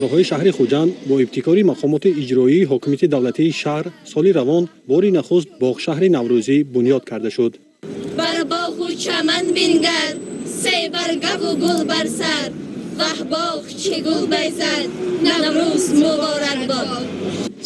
Роҳҳои шаҳри Хуҷанд бо ибтикори мақомоти иҷроии ҳокимияти давлатии шаҳр соли равон бори нахуст боғшаҳри наврӯзӣ бунёд карда шуд. Бар боғу чаман бингар, се баргаву гул бар сар, ваҳ, боғ чӣ гул безад, Наврӯз муборак бод.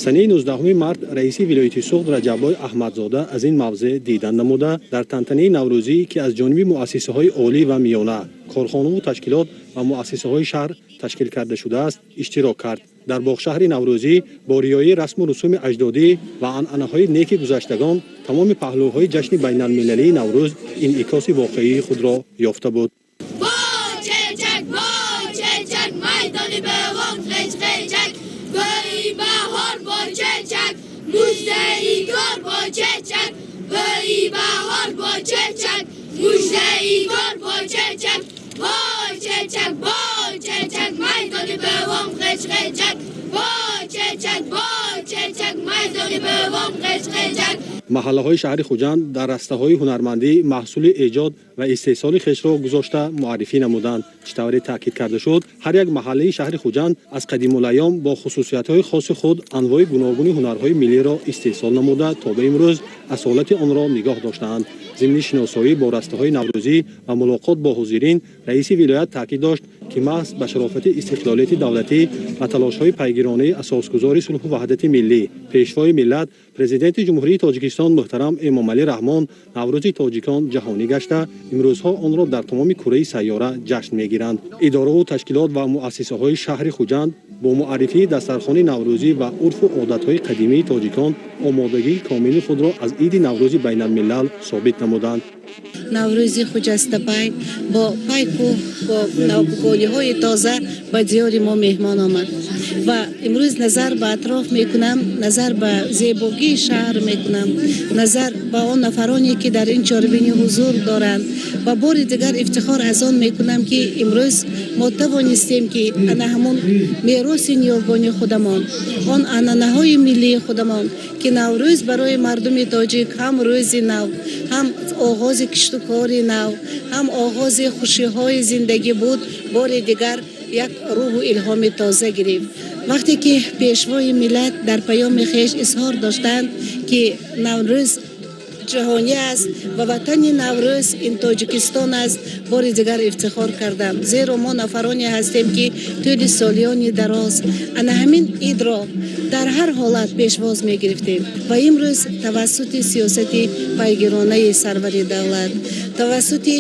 Санаи 19 март раиси вилояти Суғд Раҷаббой Аҳмадзода аз ин мавзеъ дидан намуда, дар тантанаи наврӯзӣ, ки аз ҷониби муассисаҳои олӣ ва миёна, корхонаву ташкилот ва муассисаҳои шаҳр ташкил карда шудааст, иштирок кард. Дар боғшаҳри наврӯзӣ бо риояи расму русуми аҷдодӣ ва анъанаҳои неки гузаштагон тамоми паҳлӯҳои ҷашни байналмилалии Наврӯз инъикоси воқеии худро ёфта буд. Бо чечак, бо чечак, майдони бевон ғеҷ-ғеҷак, бӯи баҳор бо чечак, муждаи кор бо чечак, бӯи баҳор бо чечак, муждаи кор бо чечак, бо чечак, бо чечак, майдони бевон ғеҷ-ғеҷак, бо чечак, бо чечак, майдони бевон ғеҷ-ғеҷак. Маҳаллаҳои шаҳри Хуҷанд дар растаҳои ҳунармандӣ маҳсули эҷод ва истеҳсоли хешро гузошта муаррифӣ намуданд. Чӣ тавре таъкид карда шуд, ҳар як маҳаллаи шаҳри Хуҷанд аз қадимулайём бо хусусиятҳои хоси худ анвои гуногуни ҳунарҳои миллиро истеҳсол намуда, то ба имрӯз асолати онро нигоҳ доштаанд. Зимни шиносоӣ бо растаҳои наврӯзӣ ва мулоқот бо ҳозирин, раиси вилоят таъкид дошт, ки маҳз ба шарофати истиқлолияти давлатӣ ва талошҳои пайгиронаи асосгузори сулҳу ваҳдати миллӣ, Пешвои миллат, Президенти Ҷумҳурии Тоҷикистон муҳтарам Эмомалӣ Раҳмон Наврӯзи тоҷикон ҷаҳонӣ гашта, имрӯзҳо онро дар тамоми кураи сайёра ҷашн мегиранд. Идораву ташкилот ва муассисаҳои шаҳри Хуҷанд бо муаррифии дастархони наврӯзӣ ва урфу одатҳои қадимии тоҷикон омодагии комили худро аз иди Наврӯзи байналмилал собит намуданд. Наврӯзи хуҷастапай бо пайку бо навгониҳои тоза ба диёри мо меҳмон омад ва имрӯз назар ба атроф мекунам, назар ба зебогии шаҳр мекунам, назар ба он нафароне, ки дар ин чорабинӣ ҳузур доранд, ва бори дигар ифтихор аз он мекунам, ки имрӯз мо тавонистем, ки ана ҳамон мероси ниёгони худамон, он анъанаҳои миллии худамон, ки Наврӯз барои мардуми тоҷик ҳам рӯзи нав, ҳам оғози киштукори нав, ҳам оғози хушиҳои зиндагӣ буд, бори дигар як рӯҳу илҳоми тоза гирифт. Вақте ки Пешвои миллат дар паёми хеш изҳор доштанд, ки Наврӯз ҷаҳонӣ аст ва ватани Наврӯз ин Тоҷикистон аст, бори дигар ифтихор кардам, зеро мо нафароне ҳастем, ки тӯли солиёни дароз ана ҳамин идро дар ҳар ҳолат пешвоз мегирифтем ва имрӯз тавассути сиёсати пайгиронаи сарвари давлат, тавассути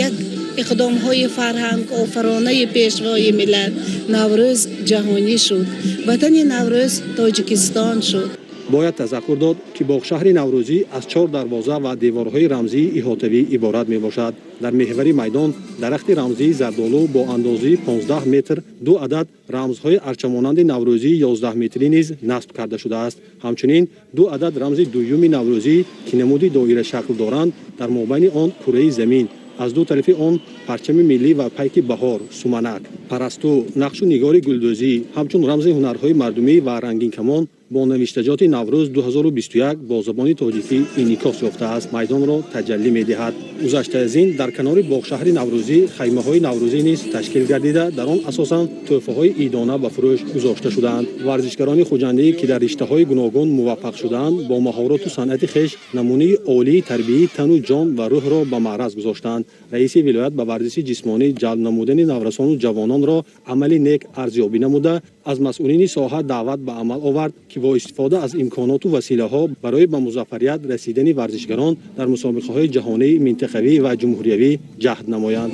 як иқдомҳои фарҳангофаронаи Пешвои миллат Наврӯз ҷаҳонӣ шуд, ватани Наврӯз Тоҷикистон шуд. Бояд тазаккур дод, ки боғшаҳри наврӯзӣ аз чор дарвоза ва деворҳои рамзии иҳотавӣ иборат мебошад. Дар меҳвари майдон дарахти рамзии зардолу бо андозаи 15 метр, ду адад рамзҳои арчамонанди наврӯзии 11 метрӣ низ насб карда шудааст. Ҳамчунин ду адад рамзи дуюми наврӯзӣ, ки намуди доирашакл доранд, дар мобайни он кураи замин, аз ду тарафи он парчами миллӣ ва пайки баҳор, суманак, парасту, нақшу нигори гулдӯзӣ, ҳамчун рамзи ҳунарҳои мардумӣ ва рангинкамон бо навиштаҷоти «Наврӯз 2021» бо забони тоҷикӣ инъикос ёфтааст, майдонро таҷаллӣ медиҳад. Гузашта аз ин, дар канори боғшаҳри наврӯзӣ хаймаҳои наврӯзӣ низ ташкил гардида, дар он асосан тӯҳфаҳои идона ба фурӯш гузошта шудаанд. Варзишгарони хуҷандӣ, ки дар риштаҳои гуногун муваффақ шудаанд, бо маҳорату санъати хеш намунаи олии тарбияи тану ҷон ва рӯҳро ба маъраз гузоштаанд. Раиси вилоят ба варзиши ҷисмонӣ ҷалб намудани наврасону ҷавононро амали нек арзёбӣ намуда, аз масъулини соҳа даъват ба амал овард, ки бо истифода аз имконоту василаҳо барои ба музаффарият расидани варзишгарон дар мусобиқаҳои ҷаҳонӣ, минтақавӣ ва ҷумҳуриявӣ ҷаҳд намоянд.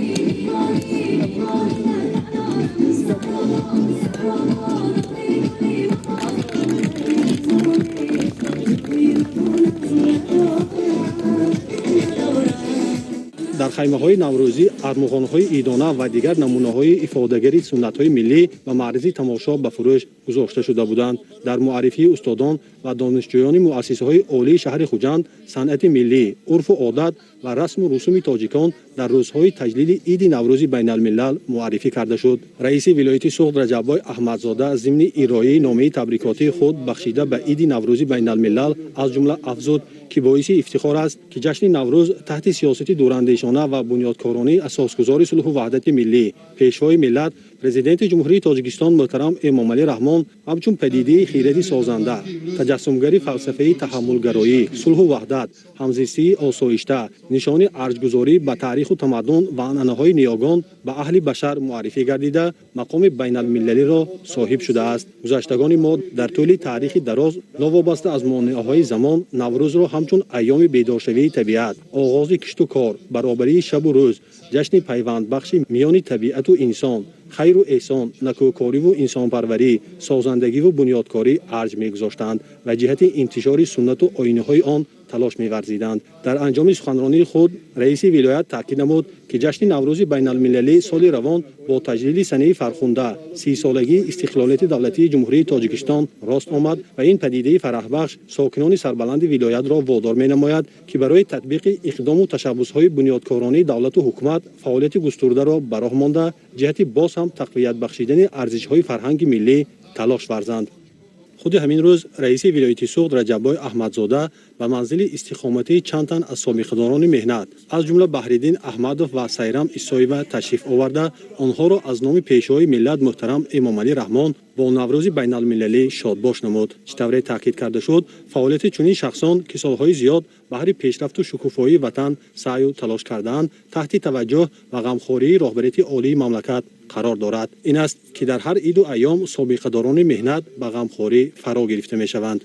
Дар хаймаҳои наврӯзӣ армуғонҳои идона ва дигар намунаҳои ифодагари суннатҳои миллӣ ба маързи тамошо ба фурӯш гузошта шуда буданд. Дар муаррифии устодон ва донишҷӯёни муассисаҳои олии шаҳри Хуҷанд санъати миллӣ, урфу одат ва расму русуми тоҷикон дар рӯзҳои таҷлили иди Наврӯзи байналмилал муаррифӣ карда шуд. Раиси вилояти Суғд Раҷаббой Аҳмадзода зимни ироаи номаи табрикотии худ бахшида ба иди Наврӯзи байналмилал аз ҷумла афзуд, ки боиси ифтихор аст, ки ҷашни Наврӯз таҳти сиёсати дурандешона ва бунёдкоронаи асосгузори сулҳу ваҳдати миллӣ, Пешвои миллат, Президенти Ҷумҳурии Тоҷикистон муҳтарам Эмомалӣ Раҳмон ҳамчун падидаи хиради созанда, таҷассумгари фалсафаи таҳаммулгароӣ, сулҳу ваҳдат, ҳамзистии осоишта, нишони арҷгузорӣ ба таъриху тамаддун ва анъанаҳои ниёгон ба аҳли башар муаррифӣ гардида, мақоми байналмилалиро соҳиб шудааст. Гузаштагони мо дар тӯли таърихи дароз новобаста аз монеаҳои замон Наврӯзро ҳамчун айёми бедоршавии табиат, оғози кишту кор, баробарии шабу рӯз, ҷашни пайвандбахши миёни табиату инсон, хайру эҳсон, накӯкориву инсонпарварӣ, созандагиву бунёдкорӣ арҷ мегузоштанд ва ҷиҳати интишори суннату оинаҳои он талош меварзиданд. Дар анҷоми суханронии худ раиси вилоят таъкид намуд, ки ҷашни Наврӯзи байналмилалӣ соли равон бо таҷлили санаи фархунда, 30-солагии истиқлолияти давлатии Ҷумҳурии Тоҷикистон рост омад ва ин падидаи фараҳбахш сокинони сарбаланди вилоятро водор менамояд, ки барои татбиқи иқдому ташаббусҳои бунёдкоронаи давлату ҳукумат фаъолияти густурдаро ба роҳ монда, ҷиҳати боз ҳам тақвият бахшидани арзишҳои фарҳанги миллӣ талош варзанд. Худи ҳамин рӯз раиси вилояти Суғд Раҷаббой Аҳмадзода ба манзили истиқоматии чанд тан аз собиқадорони меҳнат, аз ҷумла Баҳриддин Аҳмадов ва Сайрам Исоева ташриф оварда, онҳоро аз номи Пешвои миллат муҳтарам Эмомалӣ Раҳмон бо Наврӯзи байналмилалӣ шодбош намуд. Чӣ тавре таъкид карда шуд, фаъолияти чунин шахсон, ки солҳои зиёд баҳри пешрафту шукуфоии ватан саъю талош кардаанд, таҳти таваҷҷӯҳ ва ғамхории роҳбарияти олии мамлакат қарор дорад. Ин аст, ки дар ҳар иду айём собиқадорони меҳнат ба ғамхорӣ фаро гирифта мешаванд.